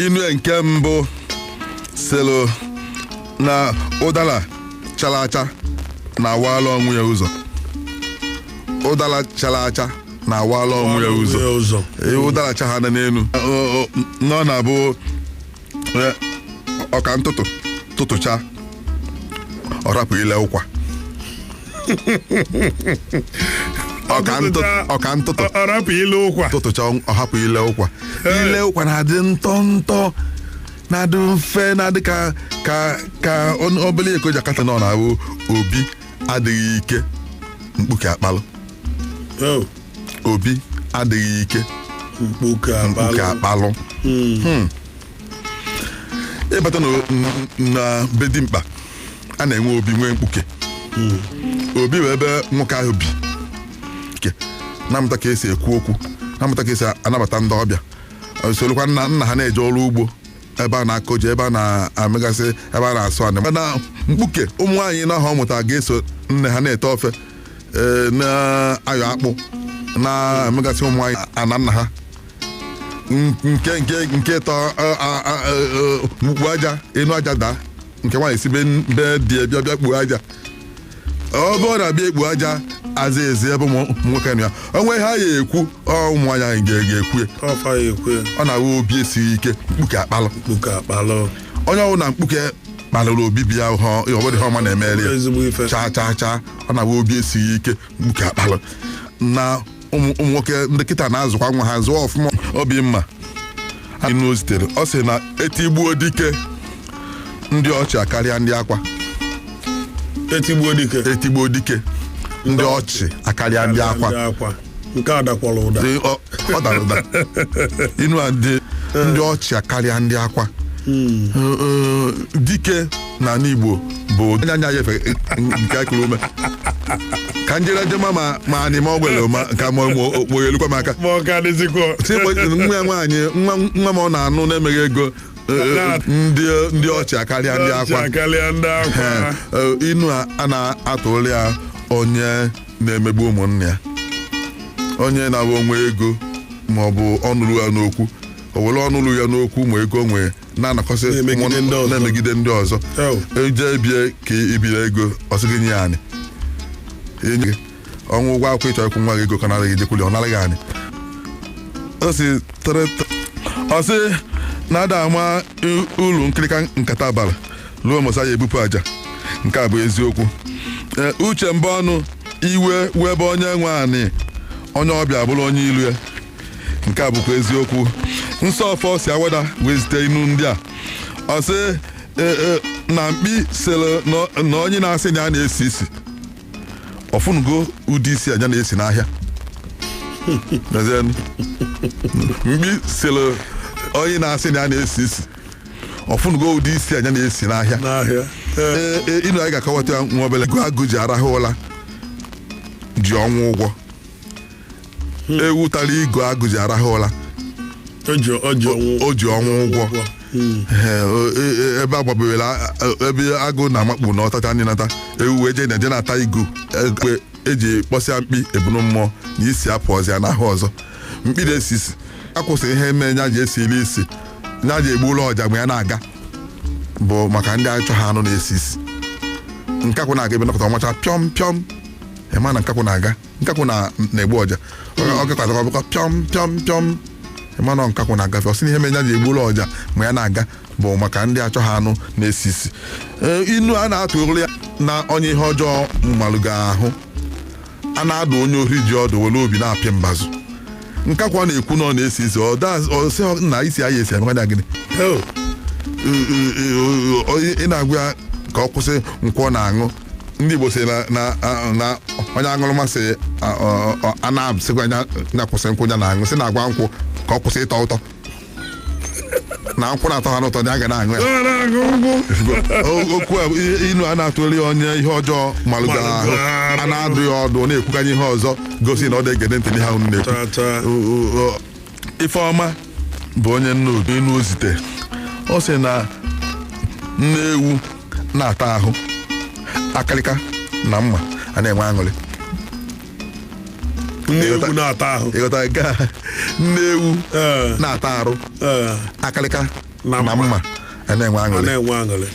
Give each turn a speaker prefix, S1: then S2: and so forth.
S1: Inu nke mbụ sịlụ na ụdara chara acha na-awala onwe ya ụzọ. Ụdara chara acha na-awala onwe ya ụzọ.
S2: Ụzọ.
S1: Ee, ụdara cha ha n'elu nọ na-abụ ọka ntụtụ tụtụcha, ọ rapụ ile ụkwa. Ọka ntụtụ, ọka ntụtụ
S2: Ọ rapụ ile ụkwa.
S1: Tụtụcha, ọ hapụ ile ụkwa. Ile ụkwa na-adị ntọ ntọ, na-adị mfe, na-adị ka obele eko ji akata nọ na-abụ obi adịghị ike mkpuke akpalụ.
S2: Oh,
S1: Obi adịghị ike
S2: mkpuke
S1: mkpuke
S2: akpalụ.
S1: Akpalụ. Ịbata na be dimkpa, a na-enwe obi, nwee mkpuke. Obi bụ ebe nwoke ahụ bi ke na-amụta ka esi ekwu okwu, na-amụta ka esi anabata ndị ọbịa, sorokwa nna nna ha na-eje ọrụ ugbo, ebe a na-akọ ji, ebe a na-amegasị, ebe a na-asụ anị. Na mkpuke, ụmụ nwaanyị na ha ọ mụtara ga-eso nne ha na-ete ofe, ee, na-ayọ akpụ, na-emegasị ụmụ nwaanyị ana nna ha. Nke tọ mkpu aja enu aja daa, nke nwaanyị si be di ya bịa kpuo aja. Ọ bụrụ na bịa ekpu aja aza ezi ebe ụmụ nwoke nọ ya, onwe ha ya ekwu, ọ ụmụ nwaanyị anyị ga-ekwu ya.
S2: Ọfa ya ekwe.
S1: Ọ na-awụ obi esighị ike mkpuke akpalụ.
S2: Mkpuke akpalụ.
S1: Onye ọbụla mkpuke kpalụrụ obibi ya, ọ bụrụ ihe ọma na-emeri ya.
S2: Ezigbo ife.
S1: Chaa chaa chaa, ọ na-awụ obi esighị ike mkpuke akpalụ. Na ụmụ nwoke ndị kịta na-azụkwa nwa ha zụọ ọfụma, obi mma. Inu o zitere, ọ sị na etigbuo dike, ndị ọchị akarịa ndị akwa.
S2: Etigbuo dike.
S1: Etigbuo dike, ndị ọchị akarịa ndị akwa.
S2: Ndị akwa. Nke a dakwara ụda.
S1: Ọ dara ụda. Inu a dị, ndị ọchị akarịa ndị akwa. Dike n'ala Igbo bụ anya anya ya efe nke akụrụ ume ka njere jema ma anyị ma ọ gwere ma ka ma ma elukwa m aka.
S2: Ma ọ ka dịzikwa.
S1: Sị nwa ya nwaanyị, nwa m ọ na-anụ na-emeghị ego, ndị ọchị akarịa ndị
S2: Ọchị
S1: akwa.
S2: akarịa ndị akwa.
S1: Ee, inu a na-atụrụ ya onye na-emegbu ụmụnne ya, onye na-abụ onwe ego ma ọ bụ ọnụrụ ya n'okwu, o were ọnụrụ ya n'okwu ma ego nwee na-anakọsị
S2: Na-emegide ndị ọzọ.
S1: Na-emegide ndị ọzọ.
S2: Oh.
S1: Eje bie ka ibiri ego, ọsị gị nye ya anị. Enye gị ọnwụ ụgwọ akwụkwọ, ịchọ ịkwụ nwa gị ego ka naraghị jekwuli, ọ naraghị anị. O si ọ sị na-ada ama uru nkirika nkata abalị ruo mụsa ya ebupụ aja. Nke a bụ eziokwu. Ee, uche mbụ ọnụ iwe webe onye nwe anị, onye ọbịa bụrụ onye ilu ya. Nke a bụkwa eziokwu. Nsọ ọfọ si awada wee zite inu ndị a. Ọ sị ee, na mkpi sịrị na onye na-asị na ya na-esi isi, ọfụnugo ụdị isi anya na-esi n'ahịa. N'ezienụ. Mkpi sịrị onye na-asị na ya na-esi isi, ọfụnugo ụdị isi anya na-esi n'ahịa.
S2: N'ahịa. Ee.
S1: Ee, inu anyị ga-akọwata ya nwa obere. Ego agụ ji arahụ ụla ji ọnwụ ụgwọ. Ewu tara igu agụ ji arahụ ụla
S2: O ji ọnwụ.
S1: O ji ọnwụ ụgwọ. Ee, ebe a gbabewere ebe agụ na-amakpu na ọtacha ndị nata ewu wee jee na-eje na-ata igu ekwe eji kpọsịa mkpi ebunu mmụọ na isi apụ ọzọ ya n'ahụ ọzọ. Mkpi na-esi isi akwụsị ihe mee nya ji esi iri isi nya ji egbu ụlọ ọja mgbe ya na-aga bụ maka ndị achọ ha anụ na-esi isi. Nkakwụ na-aga ebe nọkọta ọmacha pịọm pịọm, ịma na nkakwụ na-aga, nkakwụ na-egbu ọja. Ọ gakwata ọbụkọ pịọm pịọm pịọm, ịma na nkakwụ na-agafe. Ọ sị na ihe mere ya ji egbu ụlọ ọja mgbe ya na-aga bụ maka ndị achọ ha anụ na-esi isi. Ee, inu a na-atụrụ ya na onye ihe ọjọọ mmalụgo ahụ, a na-adụ onye ori ji ọdụ were obi na-apịa mbazụ. Nkakwụ ọ na-ekwu na ọ na-esi isi, ọ sị na isi ya esi emekwa gịnị?
S2: Oh.
S1: Ị na-agwa ya ka ọ kwụsị nkwụ ọ na-aṅụ. Ndị Igbo sị na onye aṅụrụma sị a na-asịkwa ya kwụsị nkwụ ya na-aṅụ, sị na-agwa nkwụ ka ọ kwụsị ịtọ ụtọ, na nkwụ na-atọ ha n'ụtọ na ya ga na-aṅụ ya.
S2: Ọ na-aṅụ nkwụ.
S1: Okwu a, inu a na-atụli onye ihe ọjọọ malụgara ahụ, a na-adụ ya ọdụ, ọ na-ekwukanye ihe ọzọ gosi na ọ na-egede ntị n'ihe ahụ na-ekwu.
S2: Taa taa.
S1: Ifeọma bụ onye nna obi inu o zite. Ọ sị na nne ewu na-ata ahụ akịrịka na mma a na-enwe aṅụrị.
S2: Nne ewu na-ata ahụ.
S1: Ịghọta nke a? Nne ewu
S2: Ee.
S1: na-ata arụ
S2: Ee.
S1: akịrịka
S2: Na
S1: na
S2: mma.
S1: mma a na-enwe
S2: A
S1: aṅụrị.
S2: na-enwe aṅụrị.